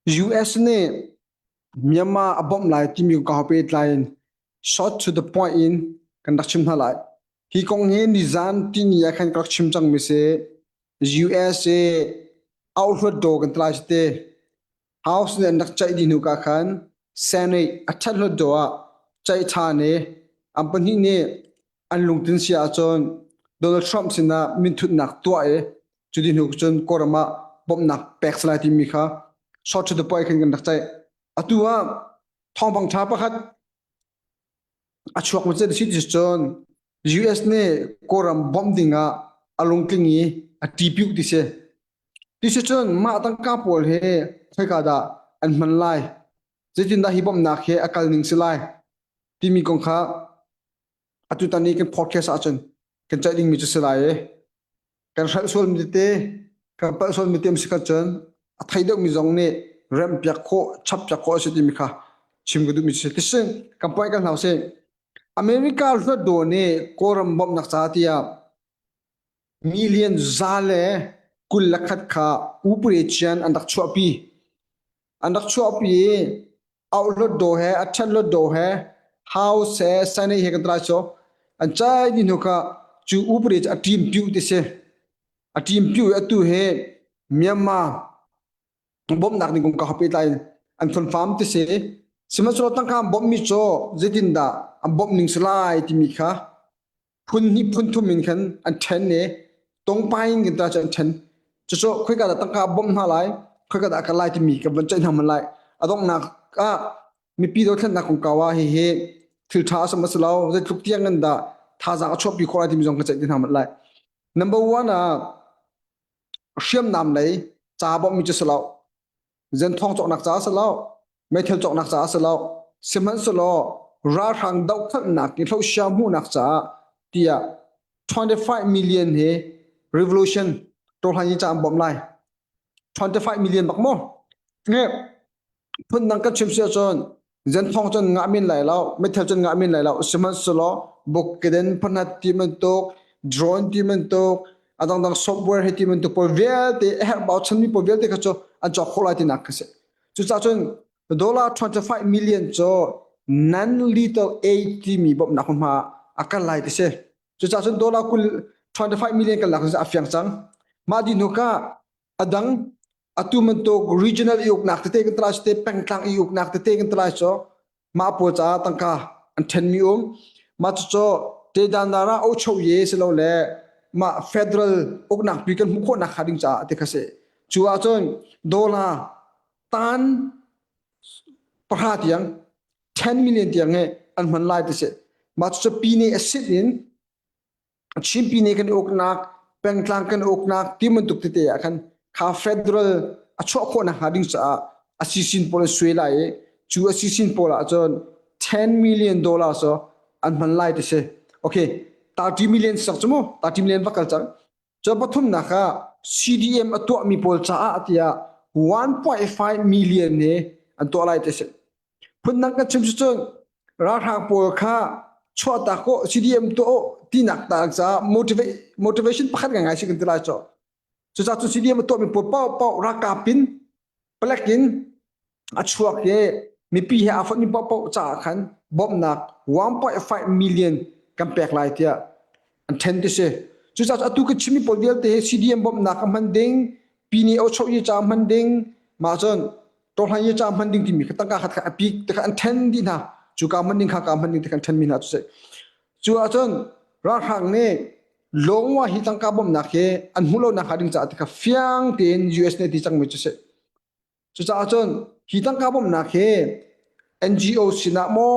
US nih Myanmar a bawmh lai timi kong he pehtlai in short to the point in kan rak chim hna lai. Hi kong hi nizan tini ah khan ka rak chim cangmi si. USA auhluat daw kan ti lai te. House nih an rak ceih dih hnu ka khan Senate a ṭhat hluat daw ah ceih ṭhan i an pahnih nih an lungtin si ahcun Donald Trump sinah minthutnak tuah i cu ti hnu cun Kawlram ah bawmhnak pek si lai timi kha short to the point khin kan rak ceih. Atu ah thawngpang ṭha pakhat a chuak mi si ti cun US nih Kawlram bawmh ding ah a lungtling i a ṭipiuk ti si. Ti si cun mah tangka pawl hi khoika dah an hman lai? Zeitindah hi bawmhnak hi a kal ning si lai? Timi kong kha atutan i kan podcast ahcun kan ceih dingmi cu si lai i kan hrelh sualmi tete kan palh sualmi te si kha cun a thei deuhmi zong nih remhpiak khawh chappiak khawh a si timi kha chim ka duhmi si tisin kan point kan hlau si America hluatdaw nih Kawlram bawmhnak ca tiah million za le 21 kha upre chian an rak chuahpi an rak chuahpi i auhlot he a ṭhatlot do he house he senate he kan trai so an chai ni hnu kha cu upri cu a team piu ti si a team piu atu he Myanmar bawmhnak ding kong ka hape tlai an confirm ti si sihmanhsehlaw tangka bawmh mi cu zeitindah an bawmh ning si lai timi kha phun hnih phun thum in khan an ṭhen i tongpai in kan ta cu an ṭhen. Cucu khoika dah tangka a bawmh hna lai, khoika dah a kal lai timi kan van ceih hna hmanh lai. A donghnak ah mipi dothlennak kongkau ah hihi thil ṭha a si maw si lo, zeitluk tiang in dah thazaang a chuahpi khawh lai timi zong kan ceih ti hna hmanh lai. Number one ah hriamnam lei ca bawmhmi cu si lo. Zenthawng cawknak caah si lo, meithal cawknak caah si lo, sihmanhsehlaw ralhrang dohkhalhnak i hlosia hmuhnak caah tiah 25 million hi revolution tawhlan hi ca an bawmh lai. 25 million bak maw? Nge phundang kan chim si ahcun zenthawng cun ngah men lai lo, meithal cun ngah men lai lo, sihmanhsehlaw bukkeden phanat ti bantuk, drone ti bantuk, a dangdang software he ti bantuk pawl vialte a herh bauchanmi pawl vialte kha cu an cawk khawh lai tinak kha si. Cucaah cun dollar 25 million cu non lethal aid timi bawmhnak hmunhma a kal lai ti si. Cucaah cun dollar 25 million kan lak a fiang cang. Mah dih hnu ka a dang atu bantuk regional i uknak tete kan talai te pengtlang i uknak tete kan talai cu mah pawl caah tangka an ṭhenmi um mah cucu tedanara ocho ye silo le mah federal uknak pi kan hmuh khawhnak hnga ding caah ti kha si cu ahcun dollar tan pahra tiang 10 million tiang he an hman lai ti si mah cucu pine a sit in Chinpi nih kan uknak, pengtlang kan uknak ti bantuk tete ah khan kha federal a chuah khawh nakhnga ding caah a sisin pawl an suai lai i cu a sisin pawl ah cun 10 million dollars cu an hman lai ti si. Okay, 30 million sak cu mu, 30 million va kal cang. Cu pathumnak ah CDM a tuahmi pawl caah tiah 1.5 million he an tuah lai ti si. Phundang kan chim cun ralhrang pawl kha chuahtak awh CDM tuah awh tinak ta caah motivation pakhat ngai ngai si kan ti lai cu. Cucaah cu CDM a tuahmi pawl paohpaoh ralkap in palek in a chuak i mipi he aa fonhmi paohpaoh caah khan bawmhnak 1.5 million kan pek lai tiah an ṭhen ti si. Cucaah atu ka chimmi pawl vialte hi CDM bawmhnak a hman ding, pini ochoh i ca hman ding, mah cun tawhlan i ca hman ding timi kha tangka khat kha a pik te kha an ṭhen dih hna. Cu ka hman ding kha ka hman ding te kha an ṭhenmi hna cu si. Cu ahcun ralhrang nih lawngwa hi tangka bawmhnak hi an hmuh lonak hnga ding caah ti kha fiang tein US nih a ti cangmi cu si. Cucaah cun hi tangka bawmhnak hi NGO sinah maw,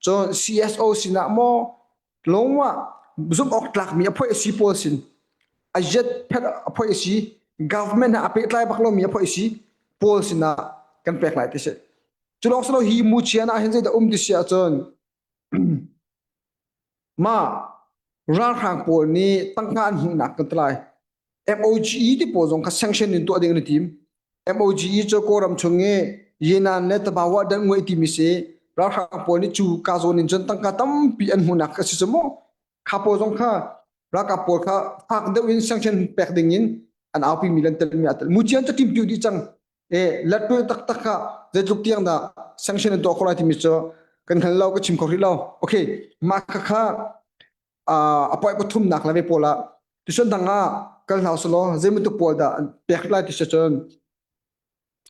cun CSO sinah maw, lawngah zumh awk tlakmi a phoih a si pawl sin a jet phet a phoih a si government he a pehtlai bak lomi a phoih a si pawl sinah kan pek lai ti si. Cu lawng si lo hi muchian ah hin zeidah um ti si ahcun mah ralhrang pawl nih tangka an hmuhnak kan ti lai. MOGE ti pawl zong kha sanction in tuah ding an i tim. MOGE cu Kawlram chung i Yenan le Tabawa dan nguai timi si ralhrang pawl nih cu ka zawn in cun tangka tampi an hmuhnak a si cu mu. Kha pawl zong kha ralkap pawl kha fak deuh in sanction pek ding in an aupi mi lan telmi a tel. Mucian cu tim piu dih cang. E latpil taktak kha zeitluk tiang dah sanction an tuah khawh lai timi cu kan hngal lo ka chim kho rih lo. Okay, mah kha kha a point pathumnak le ve pawl ah tucun dang ah kal hna usulaw zeibantuk pawl dah an pek lai ti si cun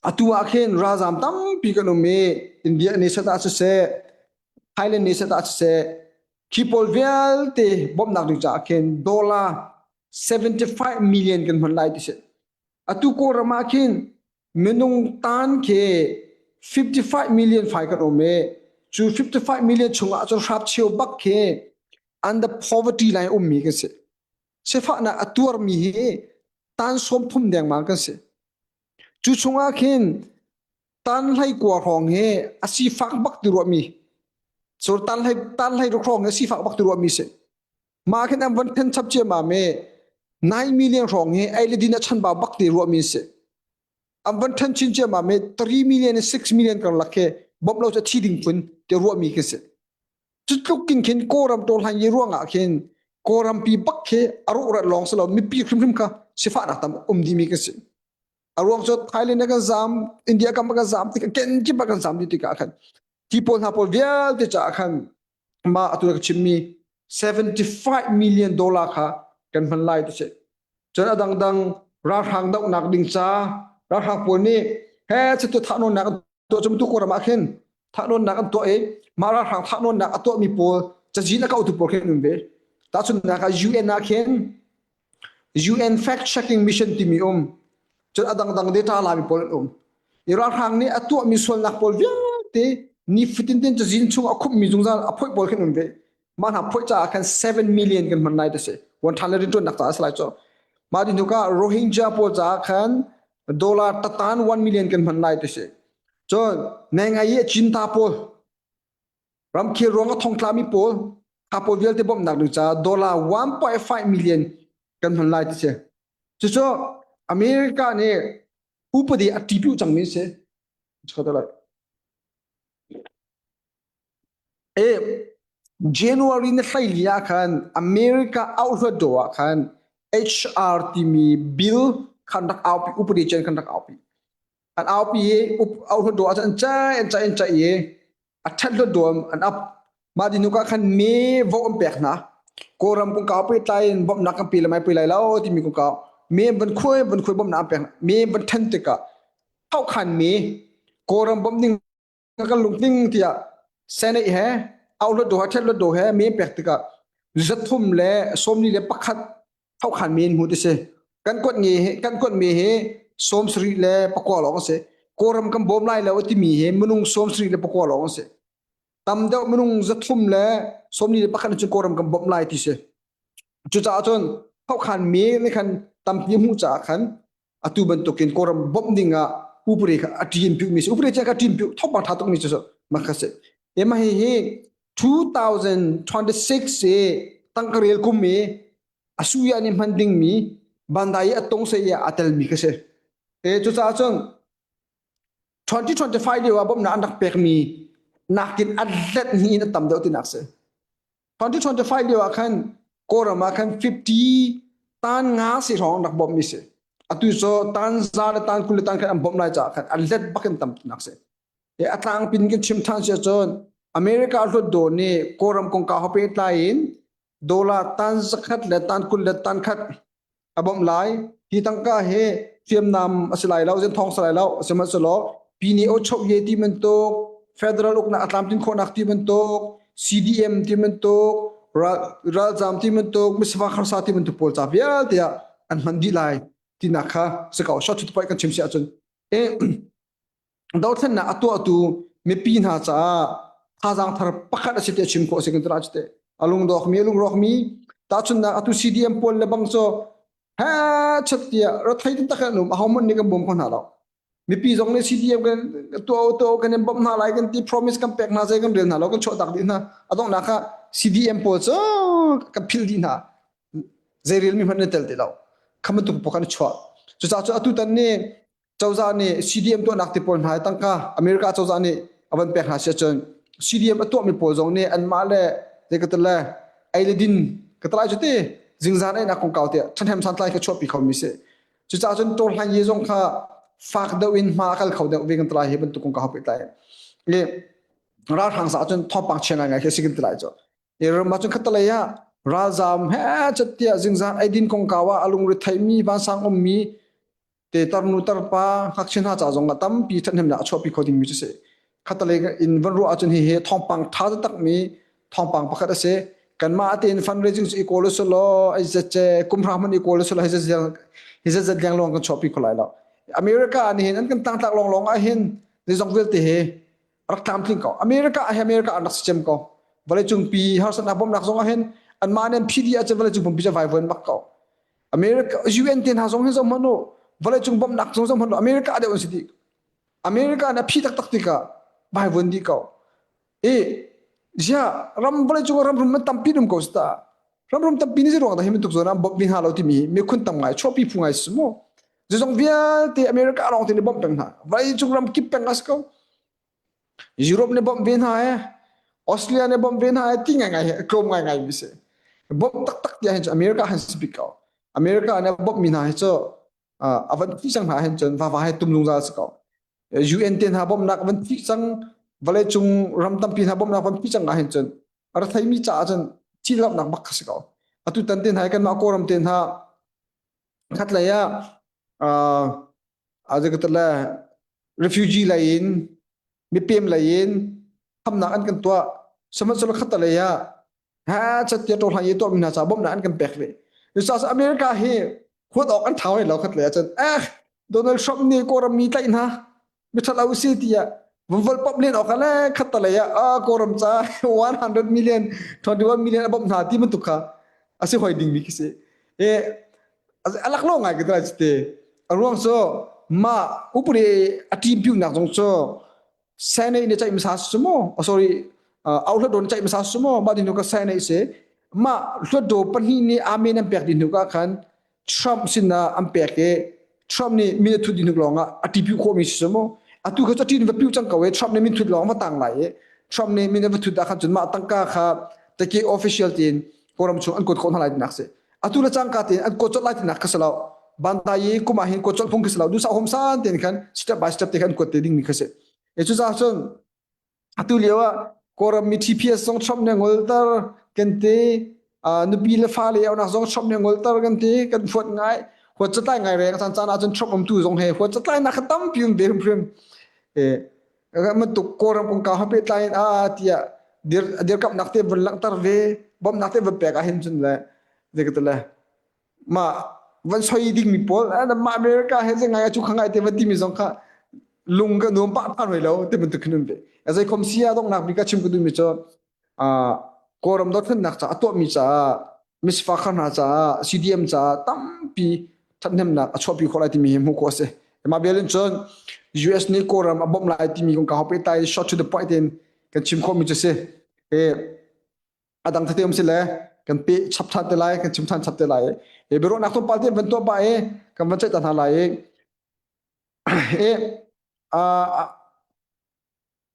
atu ah khin ralzam tampi kan um i India nih set ah siseh Thailand nih set ah siseh khi pawl vialte bawmhnak ding caah khin dollar 75 million kan hman lai ti si. Atu Kawlram ah khin minung tan khi 55 million fai kan um i cu 55 million chungah cun hrap cheu bak khi under poverty line ummi kan si. Sifahnak a tuarmi hi tan sawm thum dengmang kan si. Cu chungah khin tan hlei kua hrawng hi a sifak bak ti ruahmi so tan hlei tan hlei ruk hrawng hi a sifak bak ti ruahmi si. Mah khin an von then chap ciammam i 9 million hrawng hi ei le din a chanbau bak ti ruahmi si. An von then chin ciammam i 3 million in 6 million karlak khi bawmh lo cu a thi ding phun ti ruahmi khi si. Cu tluk kin khin Kawlram tawhlan ye ruangah khin Kawlrampi bak khi a rawhral lawng si lo mipi hrimhrim kha sifahnak tam um dimi kan si. A ruang cu Thailand ah kan zam, India kam ah kan zam tikah kenkip ah kan zam dih tikah khan ti pawl hna pawl vialte caah khan mah atu ka chimmi 75 million dollar kha kan hman lai ti si. Cun a dangdang ralhrang dohnak ding ca ralhrang pawl nih he chitu thahnawnnak an tuah cu tu Kawlram ah khin thahnawnnak an tuah i mah ralhrang thahnawnnak a tuahmi pawl cazin a kautu pawl khin an um ve. Tahchunhnak ah UN ah khin UN fact checking mission timi um. Cun a dangdang data lami pawl an um. I ralhrang nih a tuahmi sualnak pawl vialte nifatin ten cazin chung a khumhmi zungzal a phoih pawl khin um ve. Mah hna phoih caah khan 7 million kan hman lai ti si. Wan ṭhan le rianṭuannak caah a si lai cu. Mah ti hnu ka Rohingya pawl caah khan dollar tatan 1 million kan hman lai ti si. Cun nengai i Cinta pawl ramkhel ruang a thongtlami pawl kha pawl vialte bawmhnak ding caah dollar 1.5 million kan hman lai ti si. Cucu America nih upadi a ṭipiu cangmi si. E January ni hleili ah khan America auhluat do ah khan HR timi bill khan rak aupi upadi cen khan rak aupi. An aupi i auhluat do ah cun an cai an cai an cai i a ṭhat hluat do an ap. Mah ti hnu ka khan me vote an pek hna. Kawlram kongkau pehtlai in bawmhnak kan pe le mai pe lai lo timi kongkau me van khuai van khuai bawmhnak an pek hna. Me van ṭhen tikah khan me Kawlram bawmh ding kan lungtling tiah Senate he auhluat do he ṭhetluat do he me pek tikah zathum le sawmli le pakhat thokhan men hmu ti si. Kan kuat nge he kan kuat me he 70 le pakua lawng a si. Kawlram kan bawm lai lo timi he minung 70 le pakua lawng a si. Tam deuh minung zathum le 41 cun Kawlram kan bawmh lai ti si. Cucaah cun thokhan me nih khan tampi hmuh caah khan atu bantukin Kawlram bawmh ding ah upre kha a ṭin piu mi si. Upre cu ka ṭin piu thokpang ṭha tuk mi cu ma kha si. Ema hi hi 2026 i tangkarel kum i asuya nih hman dingmi bandai i a tong se i a telmi ka si. E cucaah cun 2025 lio ah bawmhnak an rak pekmi nakin a let hnih in a tam deuh tinak si. 2025 lio ah khan Kawlram ah khan 50 tan nga si hrawng an rak bawmhmi si. Atu cu tan za le tan 20 le tan khan an bawmh lai caah khan a let bak in tam tinak si. E a tlangpin kan chim than si ahcun America hlutdaw nih Kawlram kongkau he pehtlai in dollar tan zakhat le tan 20 le tan khat a bawmh lai. Hi tangka hi hriamnam a si lai lo, zenthawng si lai lo, sihmanhsehlaw Pine Ochoye ti bantuk, federal uknak a tlamtlin khawhnak ti bantuk, CDM ti bantuk, ralzam ti bantuk, misifak harsa ti bantuk pawl ca vialte ah an hman dih lai tinak kha si ko. Short to the point kan chim si ahcun. E, dothlennak a tuahtu mipi hna caah thazaang thar pakhat a si ti a chim khawh a si kan ti te a lungdawkmi a lungrawkmi tahchunhnak atu CDM pawl le bang cu he chat tiah rathei tak an um aho hmanh nih kan bawm kho hna lo mipi zong nih CDM kan tuah tuah kan in bawmh hna lai kan ti promise kan pek hna zei kan rel hna lo kan chuah tak dih hna a donghnak ah CDM pawl cu kan phil dih hna zei rel mi hmanh an tel ti lo kha bantuk pawl kan chuah cucaah cu atu tan nih cozah nih CDM tuahnak ti pawl hna tangka America cozah nih a van pek hna si ahcun CDM a tuahmi pawl zong nih anmah le zei ka le ei le din ka talai cu ti zingzan einak kongkau tiah ṭhahnem santlai kha chuahpi khomi si. Cucaah cun tawlhlan ye zong kha fak deuh in hma a kal kho deuh ve kan ti lai hi bantuk kong ka hau pehtlai. Le ralhrang sa ahcun thawngpang chia ngaingai khi a si kan ti lai cu. I ram ahcun khattelei ah ralzaam he chattiah zingzan eidin kongkau ah a lungre theimi vansang ummi te tarnu tarpa ngakchia hna ca zong ah tampi ṭhathnemnak a chuahpi kho dingmi cu si. Khattelei in van ruah ahcun hihi thawngpang ṭha takmi thawngpang pakhat a si. Kanmah tein fundraising cu i kawl usih law ai zat kum hra hmanh i kawl usih law hi zat hi zat zat lengluang kan chuahpi kho lai lo. America ah nihin an kan tlangtlak lawnglawng ah hin zeizong vialte hi rak tlamtling ko. America ah hi America an rak si cem ko. Vawleicung pi harsatnak bawmhnak zong ah hin anmah nih an PD ahcun vawleicung pumpi cu vaivuan bak ko. America UN te hna zong hi zoh hmanh u vawleicung bawmhnak zong zoh hmanh u America deuh an si dih. America nih a phi taktak tikah vaivuan dih ko. I ziah ram vawleicung ah ram rum man tampi um ko si ta. Ram rum tampi nih ruang dah hi bantuk zawn ah bawmh mi hna lo timi miphun tam ngai chuahpi phu ngai si mu. Zeizong vialte America lawng te nih bawmh peng hna. Vawleicung ram kip peng a si ko. Europe nih bawmh ve hna ee, Australia nih bawmh ve hna ee ti ngaingai hi tlawm ngaingai mi si. Bawmh taktak tiah hin cu America han si bik ko. America nih a bawmh mi hna hi cu a van thi cang hna hin cun vava he tum zungzal si ko. UN te hna bawmhnak van thi cang vawleicung ram tampi hna bawmhnak van thi cang ah hin cun a ra theimi caah cun thi lohnak bak kha si ko. Atu tan te hna hi kanmah Kawlram te hna khatlei ah uh, refugee lei in mipem lei in thamnak an kan tuah sihmanhsehlaw khatalei ah ha chattia to hlan i tuah mi hna ca bawmhnak an kan pek ve cucaah America hi huat awk an thau lo khat lei ah cun eh Donald Trump nih Kawlram mi tlaih hna mithat lo si tiah vunvol pop len awk le khatalei ah a Kawlram ca 100 million 21 million a bawmh hna ti bantuk kha a si hoi ding mi khi si e a laklawh ngai ka ti te a ruang cu mah upadi a team piunak zong cu Senate nih ceih hmasa si mu oh, sorry au hlat don ceih hmasa si mu mah dinu ka Senate si mah hluatdaw pahnih nih amen an pek dinu ka khan Trump sinah an pek i Trump nih min a thut dinu lawng ah a tipiu khawh mi si mu atu kha cu a va piu cang ko i Trump nih min thut lawng va tang lai i Trump nih min a va thut ah khan cun mah tangka kha take official tiin Kawlram chung an kuat khawh hna lai tinak si atu le cangka tein an kuat colh lai tinak kha si lo bandai i kum ah hin kuat colh phung khi si lo dusa hom san tein khan step by step te khan kuat te ding mi kha si e cu caah cun atu lio ah Kawlram mi TPS zong Trump nih ngolter kan ti nupi le fale aunak zong Trump nih ngolter kan ti kan huat ngai huat catlai ngai reng caan caan ahcun Trump umtu zong he huat catlai nak kha tampi um ve hrimhrim e bantuk Kawlram kongkau ha pehtlai in a tiah dir dirkamnak te vun langhter ve bawmhnak te vun pek ah hin cun le zei ka le ma van soi ding mi pawl mah America he zei ngai chu kha ngai te van ti mi zong kha lung ka nuam pah phan hoi lo te bantuk khin um ve zei khom sia dongnak bi ka chim ka duh mi cu Kawlram dothlennak ca a tuahmi caah misfa khar hna caah CDM caah tampi thathnemnak a chuahpi khawh lai timi hi hmuh khawh a si. Mah vial in cun US nih Kawlram a bawmh lai timi kong ka hau pehtlai short to the point in kan chim khawhmi cu si. E, a dang tete um si le kan pe chap than te lai kan chim than chap te lai. E, biaruahnak tlawmpal te van tuah pah i kan van ceih ta hna lai i e, a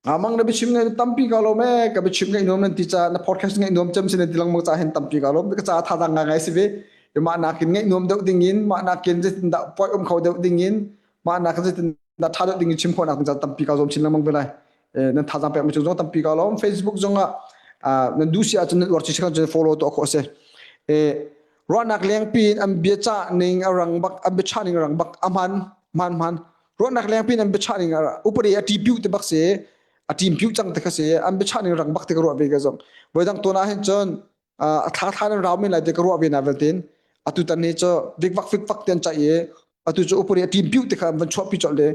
Amang na biachim ngai tampi ka lawm ee ka biachim ngai nuam nan ti ca na podcast ngai nuam cem sin nan ti lengmang ca hin tampi ka lawm ka ca tha dang ngai ngai si ve mah nakin ngai nuam deuh ding in mah nakin zeitin dah poi um kho deuh ding in mah nakin zeitin dah tha deuh ding in chim khawh nak ding ca tampi ka zuam chin lengmang ve lai nan thazaang pek mi cung zong tampi ka lawm Facebook zong ah nan duh si ahcun nan uar chi cun follow tuah khawh si ruahnak lengpi in an biacah ning a rang bak an biachah ning a rang bak a hman hman hman ruahnak lengpi in an biachah ning upadi a ṭi piu te bak si a ṭim piu cang te kha si an biachah ning rang bak te ka ruah ve ka zong voidang tuan ah hin cun a thla thla nan rau men lai te ka ruah ve na veltin atu tan ni cu vikvak fikfak te an caih i atu cu upadi a ṭim piu te kha van chuah pi colh le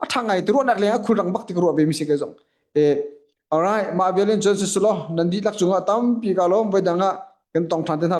a ṭha ngai te ruahnak leng a khul rang bak te ka ruah ve mi si ka zong e alright mah vialin cun sisilo nan dihlak cungah tampi ka lawm voidang ah kan tong ṭhan te hna.